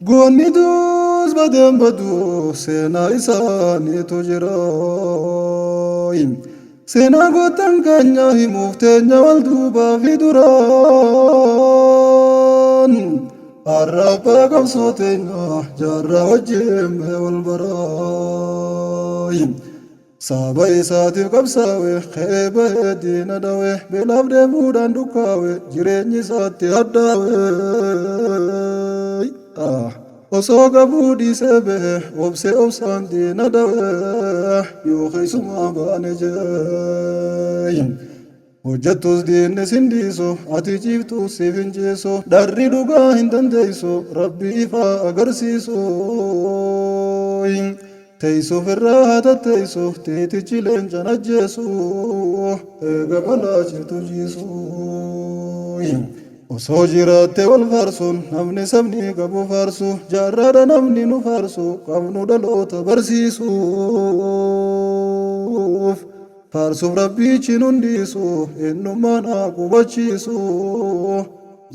Goonni duus badeen badu seenaa isaaniitu jira. Seenaa goottan keenya himuuf teenya wal duubaa fi duraan. Har'a abbaa qabsoo teenya jaarraa wajjin mee wal baraa. Saba isaatiif qabsaawe, ka'ee bahee diina dhawe, beelaaf dheebuudhaan dukkaawe, jireenyi isaatti haddaawe. Osoo qabuu dhiisee bahe, obsee obsaan diina dhawe, yoo keessumaa baane jee. Hojjettus diinni sin dhiisu, ati ciiftus siif hin ciisu, dharri dhugaa hin dandeessu, rabbi ifaa agarsiisu. Teessuuf irraa haa tatteessu, teetichi leencan ajjeesu, eega balaa jirtu jiisu. Osoo jiraatte wal faarsuun, namni sabni qabu faarsu, jaarraadha namni nu faarsu, qabnu dhaloota barsiisuuf. Faarsuuf rabbichi nun dhiisu, eenyummaan haa qubachiisu,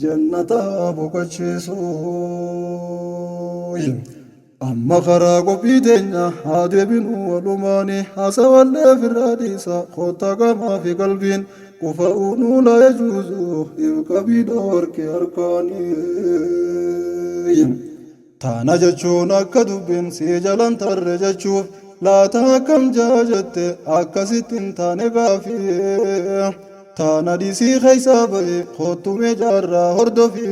jannata haa boqochiisu. Amma karaa qophii teenya haa deebinu walumaani, haasawallee firraa dhiisa, kottaa qaamaa fi qalbiin qufa'uu nuu laa yajuuzu, if qabii dhoorke harkaanii. Taana jechuun akka dubbiin si jalan tarre jechuuf laata akkam jaa jette akkasitti hin taane gaafii. Taana dhiisii keessaa bahi kottumee jaarraa hordofi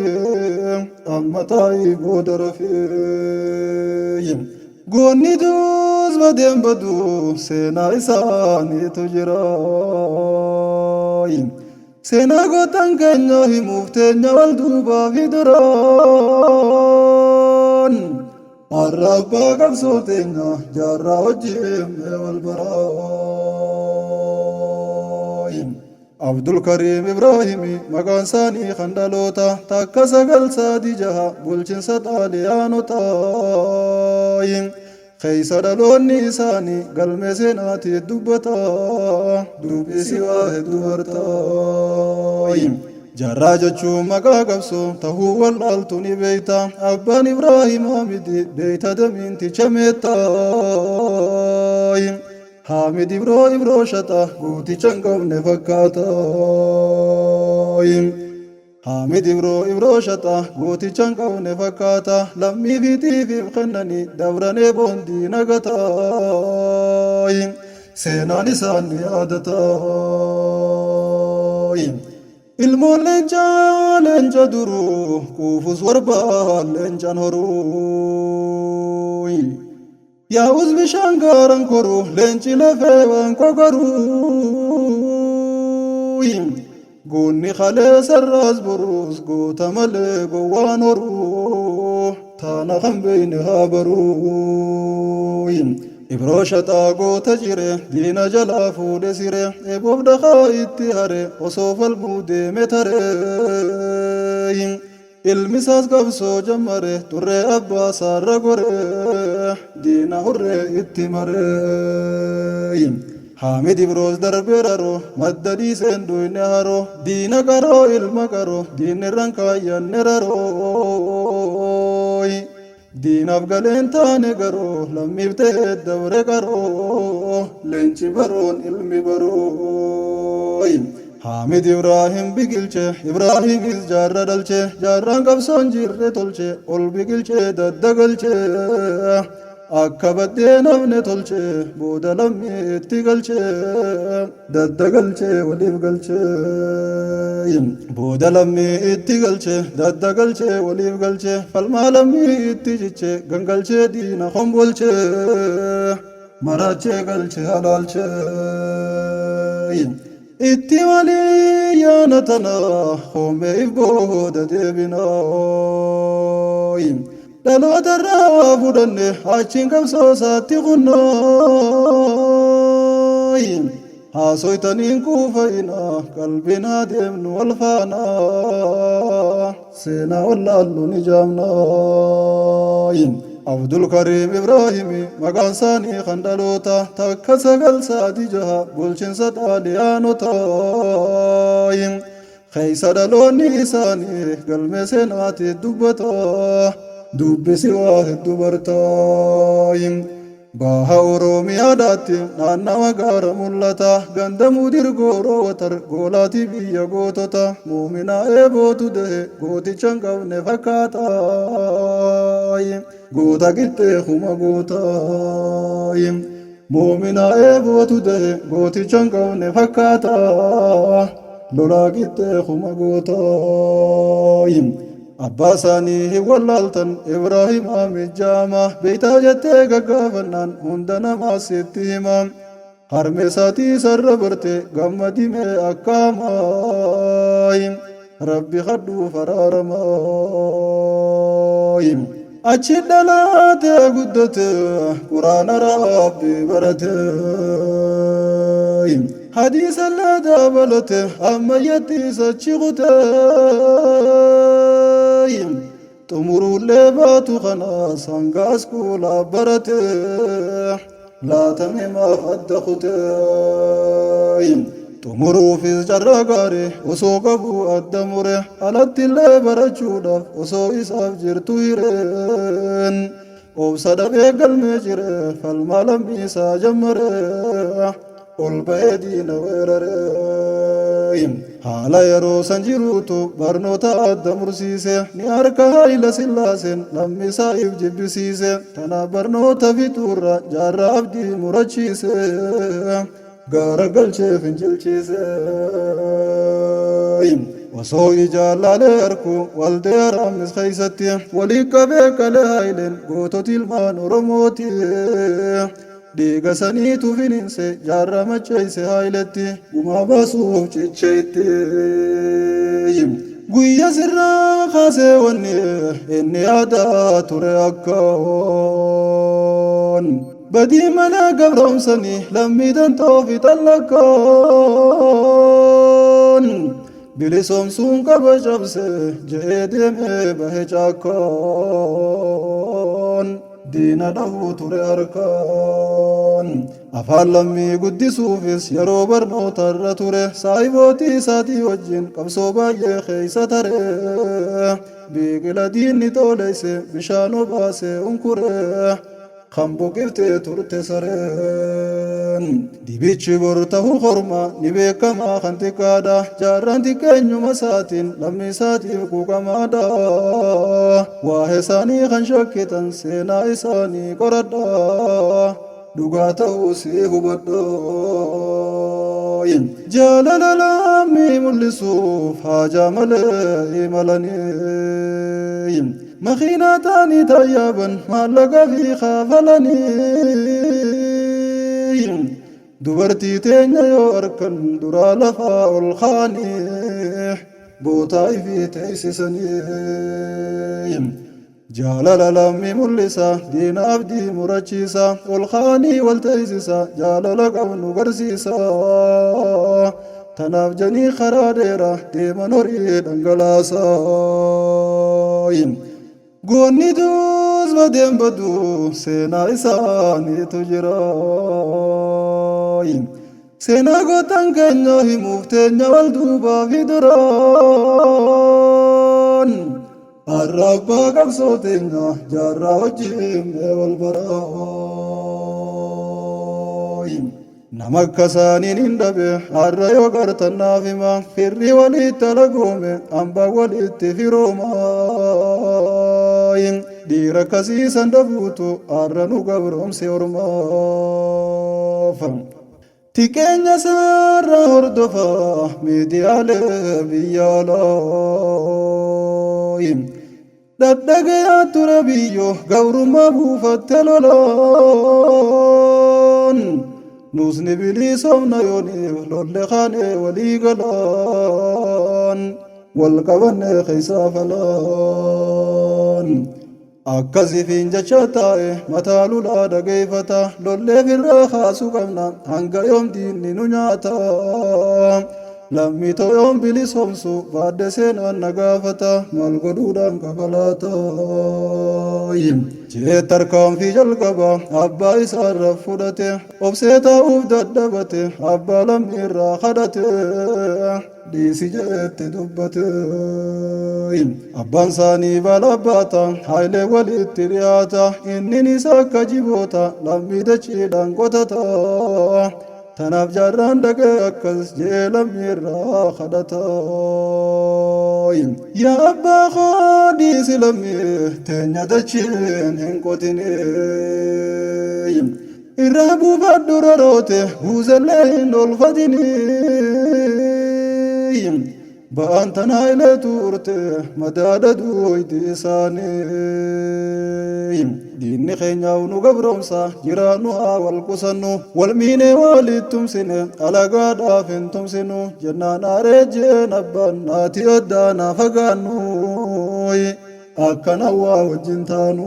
amma taa'ii booda rafii. Goonni duus badeen badu seenaa isaaniitu jira. Seenaa gootan keenya himuuf teenya wal duubaa fi duraan. Har'a abbaa qabsoo teenya jaarraa wajjin mee wal baraa. Abdul Kariim Ibraahimi maqaan isaanii kan dhaloota takka 936 bulchinsa Xaaliyaanotaa. Keessa dhaloonni isaanii galmee seenaatii dubbata dubbisi waa hedduu bartaa. Jaarraa jechuun maqaa qabsoo tahuu wallaaltu ni beeyta abbaan Ibraahim Hamidi beeyta damiinticha meettaa. Hamid Ibroo Ibroo shaxa gooticha hin qabne fakkaata. Hamid Ibroo Ibroo shaxa gooticha hin qabne fakkaata lammii fiitiifiif kennanii dabranee boondii nagata. Seenaan isaan ni yaadata. Ilmoon leencaa leenca duruu quufus warbaa leencaan horuu. Yaa'us bishaan gaaran koru leenci lafee waan kokoruu. Goonni kalee sarraas boruus goota malee gowwaan horuu. Taana kan beeyne haa baruu. Ibroo shaxaa goota jire diina jalaa fuudhe sire eeboof dhakaa itti hare osoo falmuu deeme tare. Ilmi isaas qabsoo jammare turree abbaa isaarra gore diina hurree itti mare. Haamid Ibroos darbee raroo madda dhiiseen duyne haroo diina qaroo ilma qaroo diinni irraan kaayyanne raroo. Diinaaf galeen taane garuu lammiif ta'ee dabre qaroo leenci baroon ilmi baroo. Haamid Ibraahim biqilche Ibraahimis jaarra dhalche jaarraan qabsoon jirre tolche ol biqilche daddagalche akka baddee namni tolche booda lammii itti galche daddagalche waliif galche booda lammii itti galche daddagalche waliif galche falmaa lammii itti ciche gangalchee diina kombolche maraachee galche halaalche. Itti walii yaana tana hoomee if booda deebina. Dhaloota irraa waa fudhanne achiin qabsoo isaatti kunnaa. Haasoytaniin kuufayina qalbiin haa deemnu wal faana. Seenaa wallaallu ni jaamna. Abdul Kariim Ibraahimi maqaan isaanii kan dhaloota takka 936 bulchinsa Xaaliyaanotaa. Keessa dhaloonni isaanii galmee seenaatti dubbata. Dubbisi waa hedduu bartaayim. Baha Oromiyaadhaatti naannawa gaara mul'ata ganda Mudir Gooroo Watar goolaatii biyya gootota Muuminaa eebootu dahe gooticha hin qabne fakkaataayim. Goota qixxee kuma gootaayim. Muuminaa eebootu dahe gooticha hin qabne fakkaata lolaa qixxee kuma gootaayim. Abbaa isaanii hin wallaaltan Ibraahim Mijjaama beektaa jettee gaggaafannaan hunda namaa sitti hima. Harmee isaatii isarra barte gammadimee akkaamaayim. Rabbi kadhuuf araaramaayim. Achi dhalaatee guddate Quraana Rabbi barate. Hadiisa illee dabalate ammayyattiis achi kute. Xumuruullee baatu kanaas hanga askuulaa barate. Laatame maaf adda kute. Xumuruufis carraa gaarii osoo qabu adda mure. Alatti illee barachuudhaaf osoo isaaf jirtu hireen. Obsa dhabee galmee cire falmaa lammiisaa jammare. Ol ba'ee diina weerare. Haala yeroo san jiruutu barnoota adda mursiise. Ni harka Haayila Sillaaseen lammiisaa if jibbisiise. Tanaaf barnoota fixuurra jaarraa abdii murachiise. Gaara galchee fincilchiise. Osoo ijaan laalee arku waldee Araamis keessatti walii qabee qalee Haayileen goototi ilmaan Oromooti. Dhiiga saniitu finiinse jaarraa macheeyse Haayiletti gumaa baasuuf cicheetti. Guyya sirraa kaasee wanni inni yaadaa ture akkaan. Badii malee gabroomsanii lammii dantoo fixan lakkaan. Bilisoomsuun qaba cabse je'ee deemee bahe caakkaan. Diina dhahuu ture harkaan. Afaan lammii guddisuufis yeroo barnoota irra ture saahibootii isaatii wajjin qabsoo baay'ee keessa tare. Biqila diinni tooleyse bishaan obaase unkure. Kan buqiftee turte sareen. Dibichi bor ta'uu korma ni beekamaa kan xiqqaadha. Jaarraan xiqqeenyuma isaatiin lammii isaatiif quuqamaadha. Waa'ee isaanii kan shakkitan seenaa isaanii qoradha. Dhugaa ta'uu si hubadha. Jaalala lammii mul'isuuf haajaa malee imalanii. Makiinaa ta'anii taayyaaban maallaqa fi kaafalanii. Dubartii teenya yoo arkan duraa lafaa ol kaanii bootaa ifii teessisanii. Jaalala lammii mul'isa diina abdii murachiisa ol kaanii wal teessisa jaalala qabnu garsiisa. Tanaaf janii karaa dheeraa deeman horii dhangalaasa. Goonni duus badeen badu seenaa isaaniitu jira. Seenaa gootan keenya himuuf teenya wal duubaa fi duraan. Har'a abbaa qabsoo teenya jaarraa wajjin mee wal baraa. Nama akka isaaniin hin dhabe har'a yoo gartan naaf hima firri walitti alagoome hambaan walitti firooma. Dhiira akkasii san dhabuutu har'a nu gabroomse ormaaf. Tiqeenya isaarraa hordofa miidiyaalee biyya alaa. Dhadhagayaa ture biyyoo gabrummaa buufatte lolaan. Nus ni bilisoomna yooniif lolle kaane walii galaan. Wal qabanne keessaa falaan. Akkasifiin jecha taa'e mataa lulaa dhageeffata lollee firraa kaasuu qabna hanga yoom diinni nu nyaata. Lammii too yoom bilisoomsu baadde seenaan na gaafata maal godhuudhaan kafalaata. Jee tarkaanfii jalqaba abbaa isaarra fudhate obsee taa'uuf dadhabate abbaa lammiirraa kadhate dhiisi jeetti dubbate. Abbaan isaanii balabbaata haayilee walitti dhiyaata inni isa akka jiboota lammii dachiidhaan qotata. Tanaaf jaarraan dhaqee akkas jee lammiirraa kadhata. Yaa abbaa koo dhiisi lammii teenya dachiin hin qotine. Irraa buufadhu raroote buusallee hin oolfatini. Ba'aan tanaa ilee turte madaadha duuydi isaanii. Diinni keenya nu gabroomsa jiraannu haa wal qusannu wal miinee walitti tumsine alagaadhaaf hin tumsinu jennaan aaree jeen abbaan naati addaa naa fagaannu akkana waa wajjin taanu.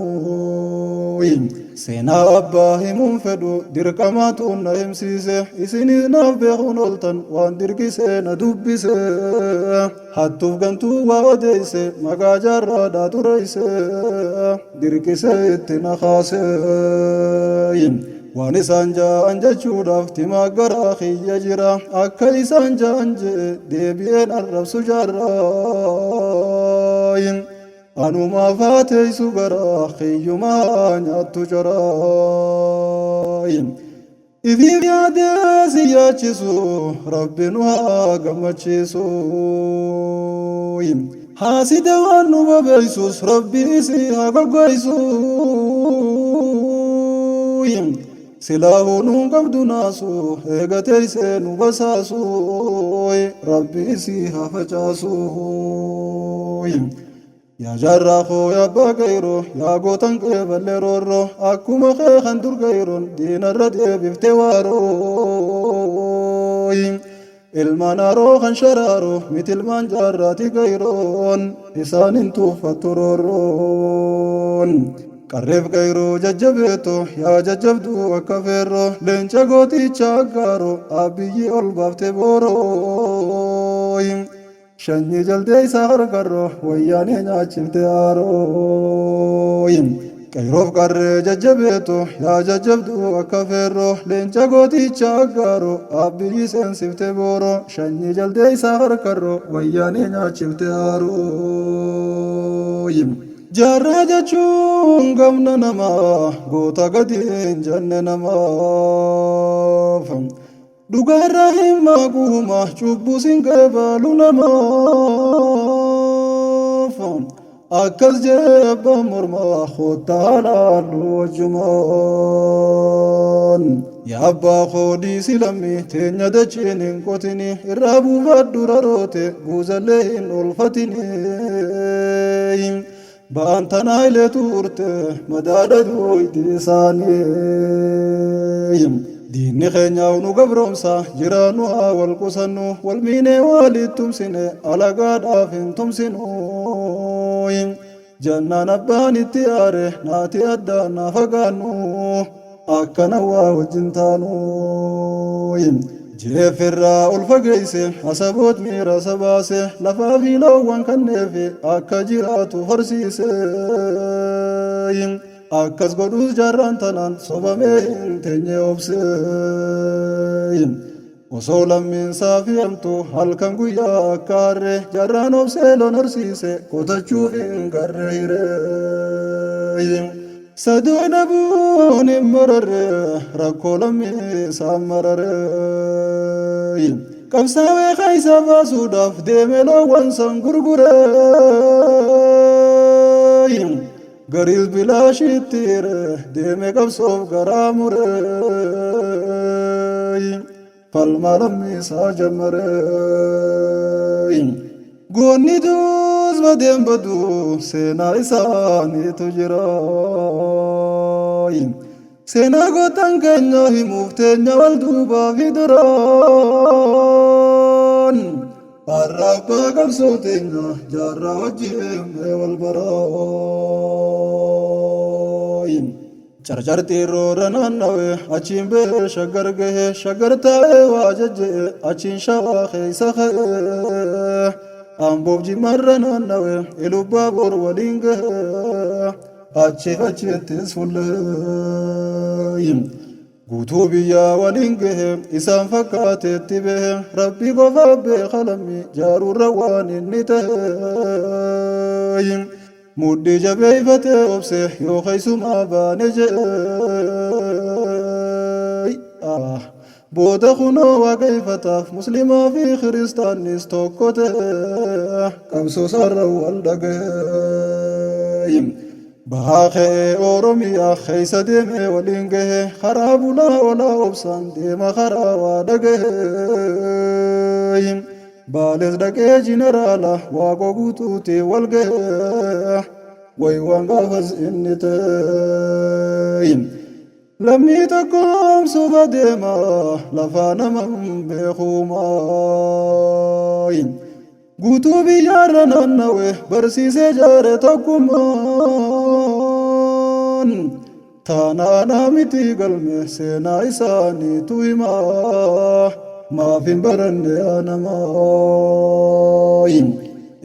Seenaa abbaa himuun fedhu dirqamaatu na himsiise isinis naaf beekuun ooltan waan dirqisee na dubbise. Hattuuf gantuu waa odeesse maqaa jaarraadhaa xureesse dirqisee itti na kaase. Waan isaan ja'an jechuudhaaf timaa garaa kiyya jira akka isaan ja'an jee deebi'een arrabsu jaarraa. Anumaa faateessu garaa kiyyumaa nyaattu jaraa. Ifiif yaadee si yaachisu rabbi nu haa gammachiisu. Haasida waan nu bobeessus rabbi si haa goggoisu. Silaahuu nuun qabdu naasu eegateessee nu basaasu rabbi si haa facaasu. Yaa jaarraa koo yaa abbaa qeyroo yaa gootan qeeballee roorroo akkuma kee kan dur qeyroon diinarra deebifte waaroo. Ilmaan haroo kan sharaaroo miti ilmaan jaarraati qeyroon isaan hin tuuffattu roorroon. Qarreef qeyroo jajjabeeto yaa jajjabduu akka feerroo leenca gooticha aggaaroo abbiyyi ol baafte booroo. Shanyii jaltee isaa qarqarroo wayyaanee nyaachifte haaroo. Qeyroof qarree jajjabeeto yaa jajjabduu akka feerroo leenca gooticha aggaaroo abbiyyi seensifte booroo shanyii jaltee isaa qarqarroo wayyaanee nyaachifte haaroo. Jaarraa jechuun gamna namaa goota gadi hin jenne namaaf. Dhugaarraa hin maaquuma cubbuu sin qeebalu namaaf. Akkas jee abbaan mormaa kottaa laallu wajjumaan. Yaa abbaa koo dhiisi lammii teenya dachiin hin qotini irraa buufadhu raroote guuzallee hin oolfatini. Ba'aan tanaa ilee turte madaadha duuydi isaanii. Diinni keenya nu gabroomsa jiraannu haa wal qusannu wal miinee walitti tumsine alagaadhaaf hin tumsinu. Jannaan abbaan itti aare naati addaan naa fagaannu akkana waa wajjin taanu. Jeefirraa ol fageesse asaboot miira sabaase lafaa fi loowwan kanneefi akka jiraatu horsiise. Akkas godhuus jaarraan tanaan sobamee hin teenye obse. Osoo lammiin saafiyamtu halkan guyyaa akka harree jaarraan obsee loon horsiise qotachuuf hin garre hiree. Saduu dhabuun hin mararre rakkoo lammii isaan marare. Qabsaawee keessa baasuudhaaf deeme loowwan san gurgure. Gariis bilaashiitti hire deeme qabsoof garaa mure. Falmaa lammii isaa jammare. Goonni duus badeen badu seenaa isaaniitu jira. Seenaa gootan keenya himuuf teenya wal duubaa fi duraan. Har'a abbaa qabsoo teenya jaarraa wajjin mee wal baraa. Carcar xiirroorra naannawe achiin ba'ee Shaggar gahe, Shaggar taa'ee waa jajje'e achiin Shawaa keeysa ka'e. Amboof Jimmarra naannawe Ilubbaaboor waliin gahe, achiif achittis fulla'e. Guutuu biyyaa waliin gahe isaan fakkaateetti bahe, Rabbi qofa beeka lammii jaaruurra waan inni tahe. Mudhii jabeeyfatee obse yoo keeysumaa baane je'e. Booda kunoo waaqeeyfataaf muslimaa fi kiristaannis tokko ta'e, qabsoo isaarra wal dhagahe. Bahaa ka'ee Oromiyaa keeysa deemee waliin gahe, karaa bulaa olaa obsaan deema karaa waa dhagahe. Baales dhaqee jeneraala Waaqoo Guutuutiin wal gahe, way waan gaafas inni ta'e. Lammii tokkoomsuuf adeema lafaa nama hin beekuuma. Guutuu biyyaarra naannawe barsiisee jaare tokkummaan. Taanaanaa miti galme seenaa isaaniitu hima. Maaf hin baranne yaa namaa?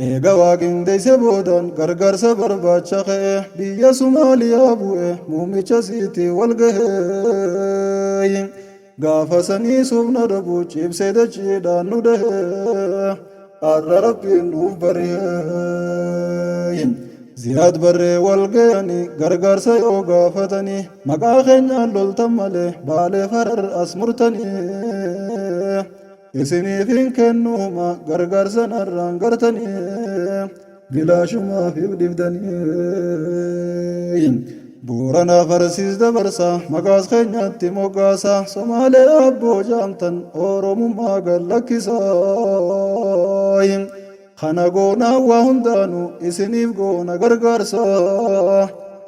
Eega waaqindeesse boodaan gargaarsa barbaacha ka'e, biyya Sumaaliyaa bu'e muummicha siitii wal gahe. Gaafa sanii suufna dhabu ciibsee dachiidhaan nu dhahe. Har'a Rabbiin nuuf bari'e. Ziyaad Barree wal gayanii gargaarsa yoo gaafatanii, maqaa keenyaan loltan malee Baalee Farar as murtanii, isiniif hin kennuuma gargaarsa narraan gartanii, bilaashumaaf if dhibdanii. Boorana Farsiis dabarsa maqaas keenyatti moggaasa, Somaalee abboo jaamtan Oromummaa gallakkisa. Kana goonaa waa hundaanu isiniif goona gargaarsa,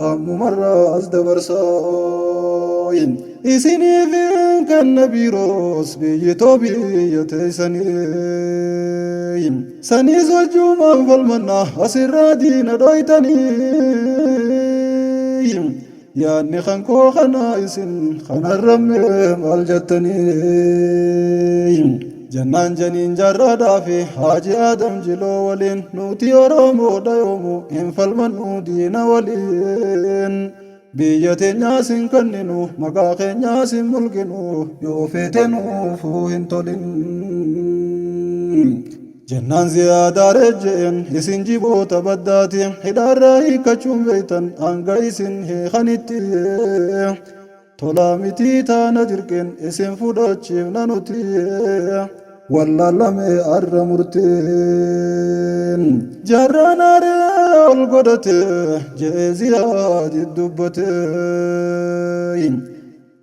ammumarraa as dabarsa. Isiniif hin kenna biiroos biyyi too biyya teessanii. Saniis wajjumaan falmanna asirraa diina dhoytanii. Yaadni kan koo kana, isin kanarrammee maal jettanii? Jennaan janiin Jaarraadhaa fi Haaji Aadam Jiloo waliin, nuti Oromoodha, yoomu hin falmannu diina waliin. Biyya teenyaas hin kenninu, maqaa keenyaas hin mulqinu, yoo feete nuufuu hin tolin. Jennaan Ziyaadaa rejjeen, isin jiboota baddaati, hidhaarraa hiikkachuun beektan hanga isin hiikanitti. Tolaa mitii taana dirqeen isin fudhachiifna nuti. Wallaalame arra murteen. Jaarraan aaree ol godhate je'ee Ziyaadi dubbate.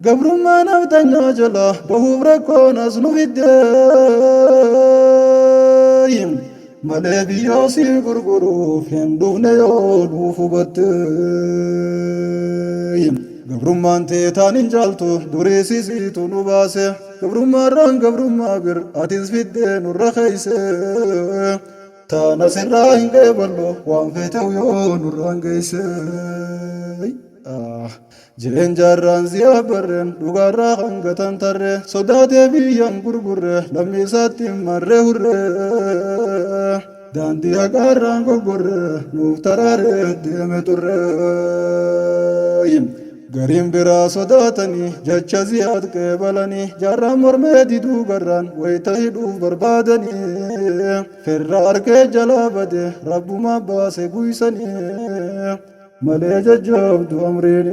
Gabrummaa nafxanyaa jala bahuuf rakkoon as nu fidde. Malee biyyoo si gurguruuf hin dhufne yoo nuuf hubatte. Gabrummaan teetaan hin caaltu, durii sisiitu nu baase. Gabrummaarraan gabrummaa bir atis fiddee nurra keeyse. Taana sirraa hin qeeballu waan feetew yoo nurraan geeyse. Jireen Jaarraan Ziyaa Barreen dhugaarraa hanga tarree sodaatee biyyaan gurgurre, lammii isaatti marree hurree, daandii haqaarraan goggorre nuuf taraaree deeme turre. Gariin biraa sodaatanii jecha Ziyaad qeebalanii, Jaarraan mormee diduu garraan wayita hidhuuf barbaadanii, firra arkee jalaa bade Rabbuma baase guysanii malee jajjabdu amriin.